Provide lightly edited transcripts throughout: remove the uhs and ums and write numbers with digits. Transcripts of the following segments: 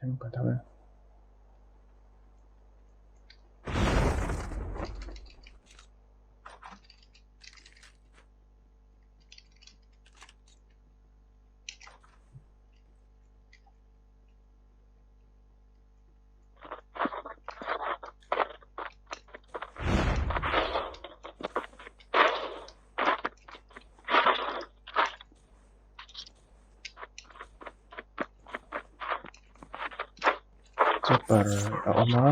Thleng pha tho e. Chopper a awm a.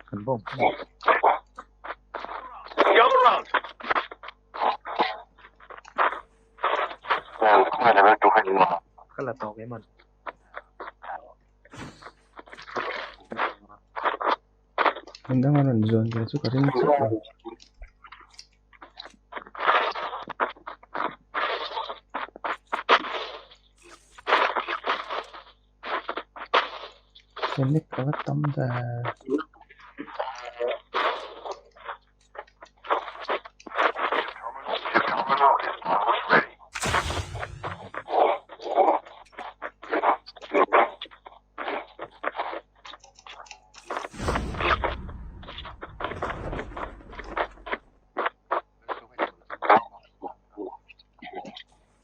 Kan bawm. Ka la tawk em an. Hmun danga rawn zawn ve chu ka ring chiah lo. Connect a va tam ve.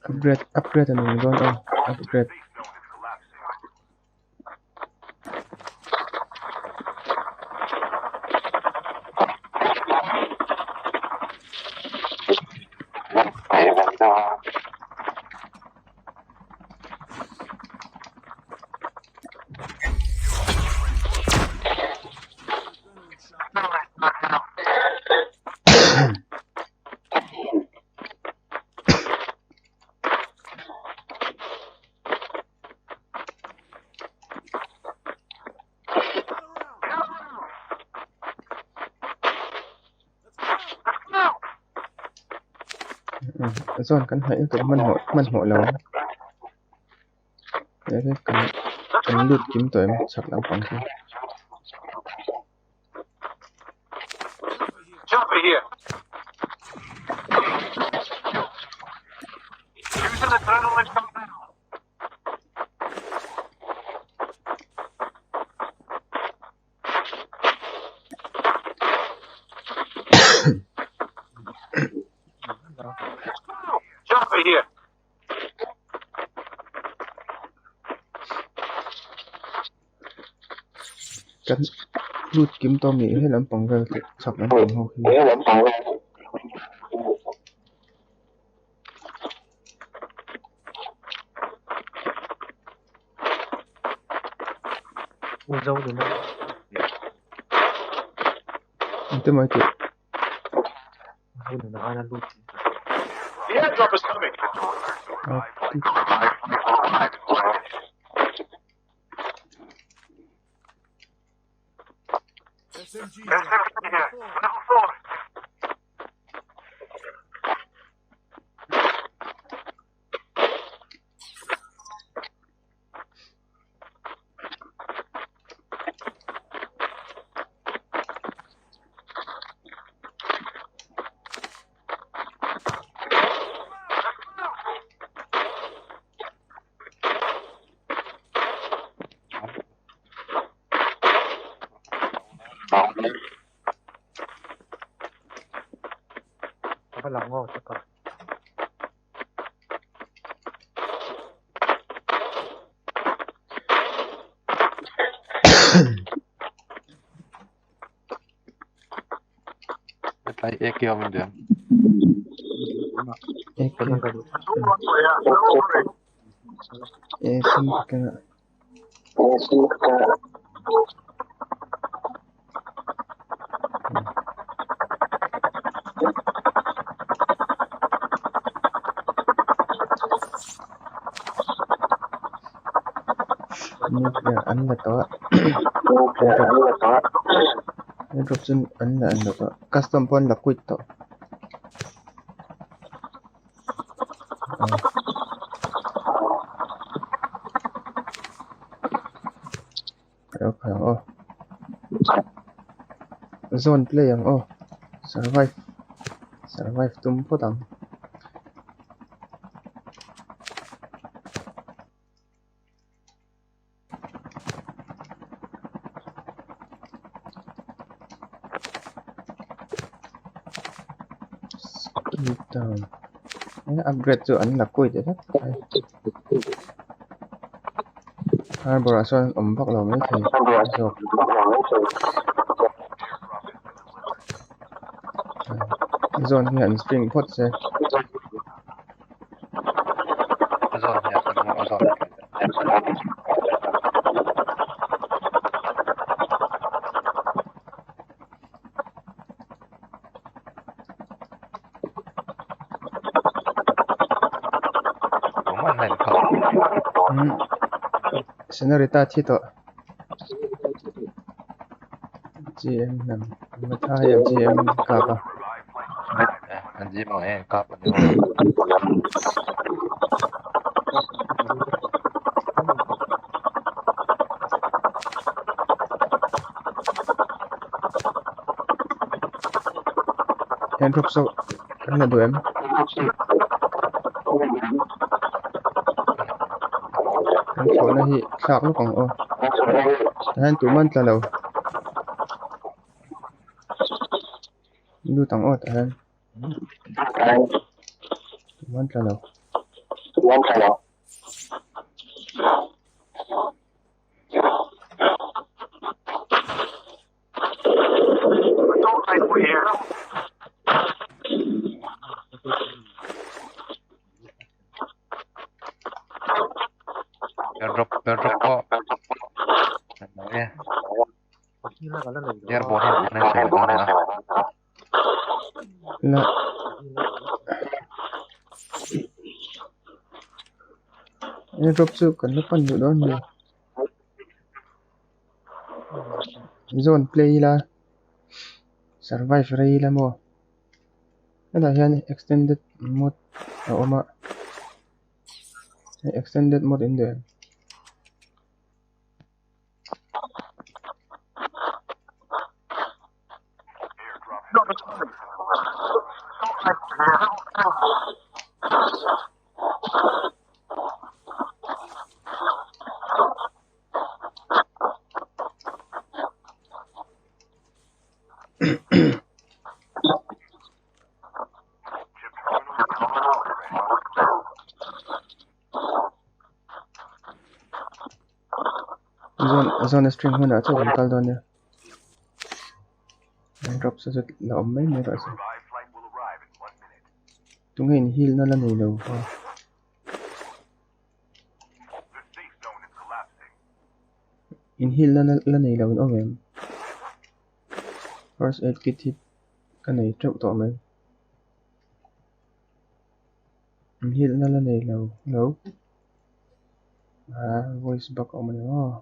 Upgrade upgrade a nung dawn aw upgrade. Chuan kan hnaih lutuk hmanhmawh hmanhmawh lo ang kan lut kim tawh em chhak lampang chu. Kan lut kim tawh ami he lampang vel te chhak lampang ho hi. Engte mai tih. Hetlai ek hi a awm em? AK e sim ka keng a. Nuclear an la tawh a airdrop chu an la an la tawh a custom pawh an la quit tawh. Ka lo phal ang aw. Zone play ang aw. Survive. Survive tum phawt ang. Speed down. Upgrade chu an la kuai ta vek mai. Harbour ah sawn awm vak lo maithei zawk. Zone hi an string phawt se. Senorita thi tawh GM lam Mathai a GM kap a. Handcuff saw kan la duh em? Kan thlawhna hi thlak lawk ang aw. Tah hian tumah an tla lo. Lut ang aw tah hian. Tumah an tla lo. Airdrop airdrop pawh airborne hi an sawi dawn a. La airdrop chu kan la pan duh dawn ni. Zone play ila survive rei ila maw hetah hian extended mode a awm a hei extended mode in duh em. Zone zone string hunah chuan kan kal dawn nia drop sa chu la awm mai mai rawh se tunge in heal na la nei lo a. In heal na la nei lo in awm em? First aid kit hi ka nei teuh tawh mai. In heal na la nei lo lo. Ah voice bug a awm a ni maw.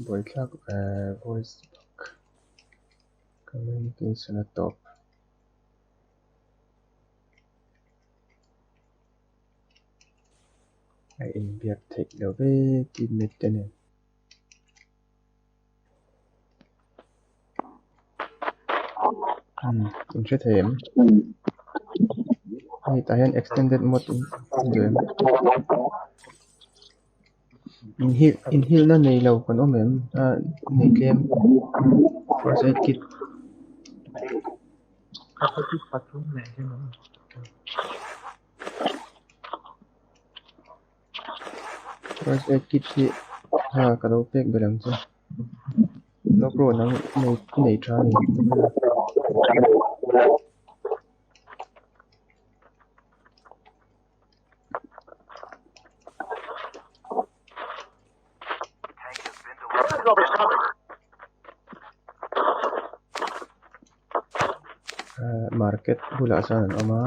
Buaithlak eh voice bug communication a tawp. A inbiak theih lo ve teammate te nen. Umm in hre thei em? Hei tah hian extended mode in duh em? In heal in heal na nei lo kan awm em? Ah nei tlem first aid kit. Pathum leh hian an First aid kit hi ha ka lo pek belh ang che. Lawk rawh nang i nei tha a ni. Market bulah chuan an awm a.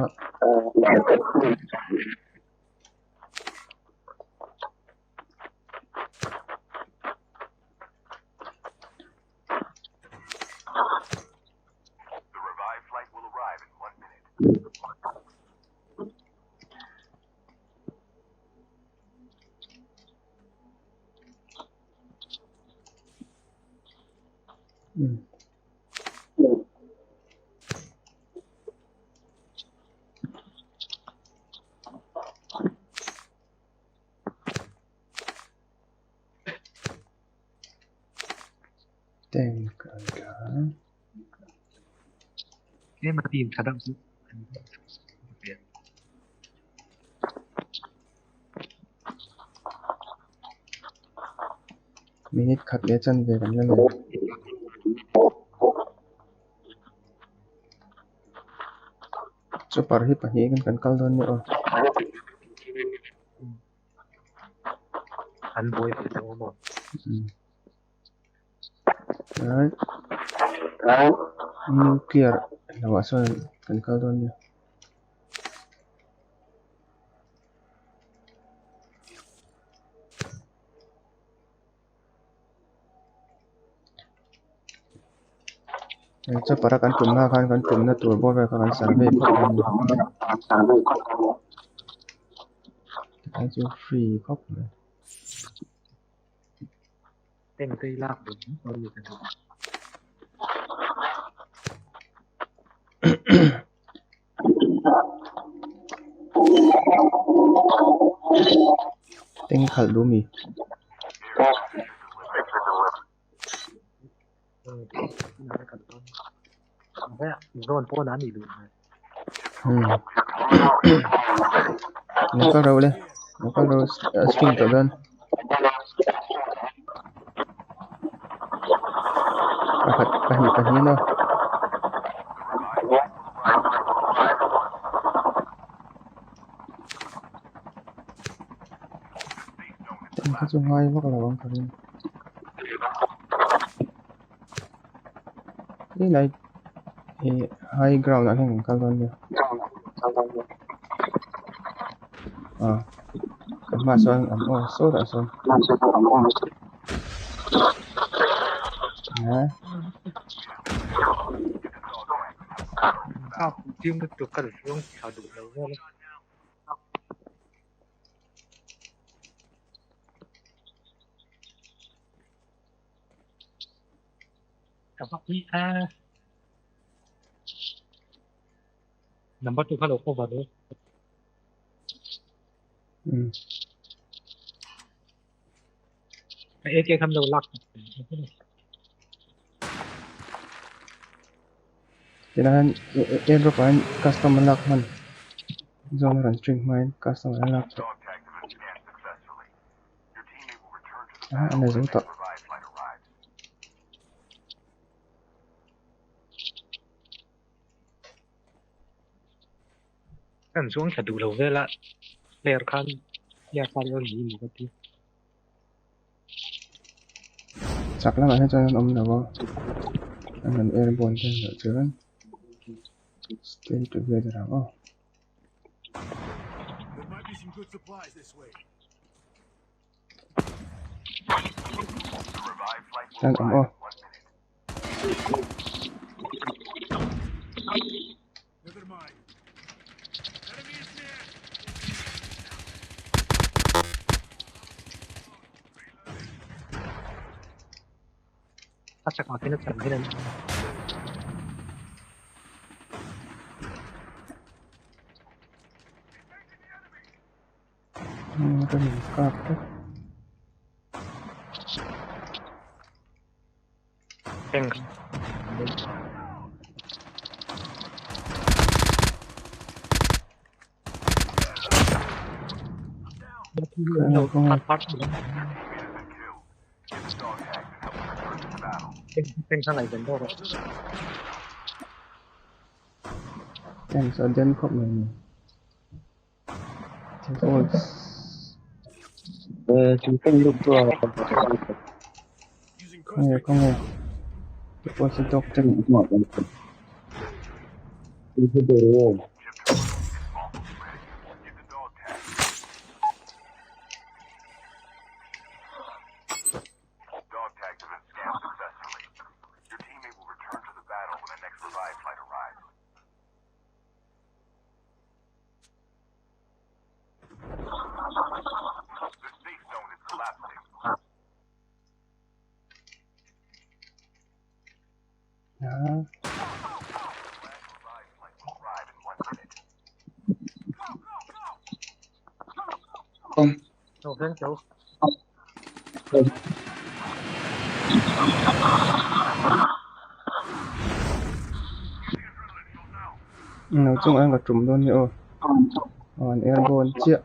Tank an tla a. Tlem a team tha deuh chu Minute khat leh chanve kan la nei. Chopper hi pahnih in kan kal dawn nia aw. An buai ve lo maw? Nuclear hlauhah sawn kan kal dawn nia. Chopper a kan tumna khan kan tumna tur bawr vel kha kan survey phawt dawn a ni. Tikhai chu free khawp mai. Teng khalh duh mi? Lo kal ro le, lo kal ro string tawh dawn. Pakhat pahnih pahnih an aw. Teng kha chu ngai vak lo ang ka ring. He lai ih high ground ah hian kan kal dawn nia ah kan hmaah sawn an aw sawtah sawn eh. Number 2 kha lo cover ru. AK khan lo lak. Tilai hian airdrop ah hian custom a lak hman zawn a rawn string hma in custom an lak theih. Ah a la zo tawh. Kan chuang thla duh lo vel a player khan player khan lo ni maw ka ti. Chak lamah hian chuan an awm lo a, an han airborne te loh chuan stay together ang aw. Chuan awm aw. A chakah khian a chak hian an Ka min kap tlat. Eng. Khawnge Tanks a den khawp mai ni. Khawnge khawnge deposit dawk te Lo chung ang ka tum dawn ni aw aw an airborne chiah.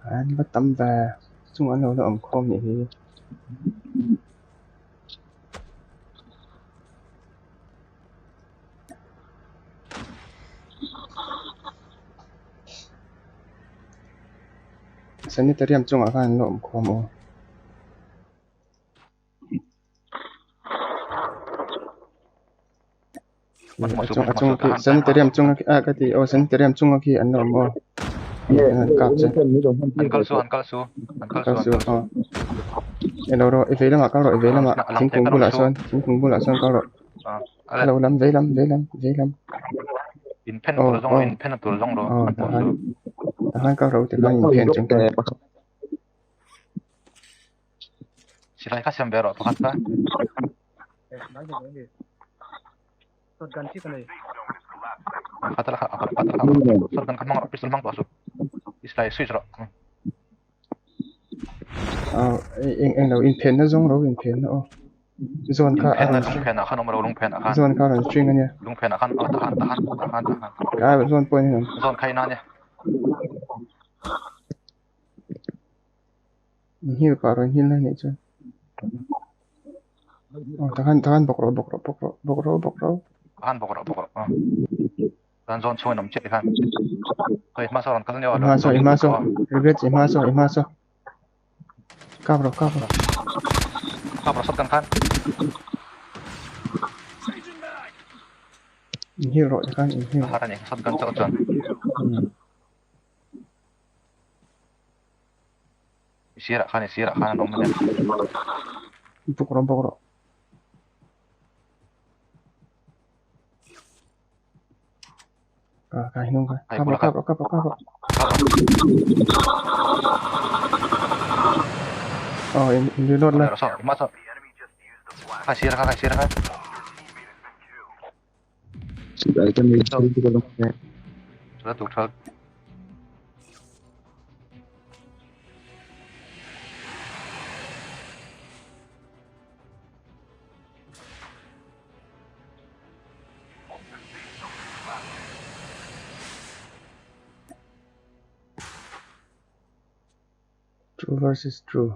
An va tam ve chung an lo la awm khawm nih hi. Sanitarium chungah khan an la awm khawm aw. A chung a chung khi sanitarium chunga khi ah ka ti aw sanitarium chunga khi an la awm aw an kap che an kal su an kal su an kal su aw elo rawh i vei lamah kal rawh i vei lamah thingkung bulah sawn thingkung bulah sawn kal rawh alo lam vei lam vei lam vei lam in phen tur zawng in phen tur zawng rawh aw tahan tahan kal rawh tikhan in phen chung khan Silai kha siam ve rawh pakhat kha. Shotgun chi ka nei. Kha tala kha kha tala kha. Shotgun kha hmang rawh pistol hmang tawh suh. I silai switch rawh. Ah eng eng lo in phen na zawng ro in phen na aw. Zawn kha a rawn lungphen ah khan awm ro lungphen ah khan. Zawn kha a rawn string ania. Lungphen ah khan aw tahan tahan tahan tahan. Ka zawn pawh in Zawn kha ina ania. Nghil pah rawn nghil na nih chuan aw takhan takhan bawk rawh bawk rawh bawk rawh bawk rawh bawk rawh takhan bawk rawh bawk rawh aw kan zawn chhung in awm chiah tikhan hei hma saw rawn kal nia i hma saw i hma saw regret i hma saw i hma saw kap rawh kap rawh kap rawh shotgun khan inhil rawh tikhan inhil har ani shotgun chauh chuan I sirah khan i sirah khan an awm ania. Bawk rawh bawk rawh. Ah kai hnung kha. Kap rawh kap rawh kap rawh kap rawh. Oh in in reload la. Khai sirah kha khai sirah kha. True versus true.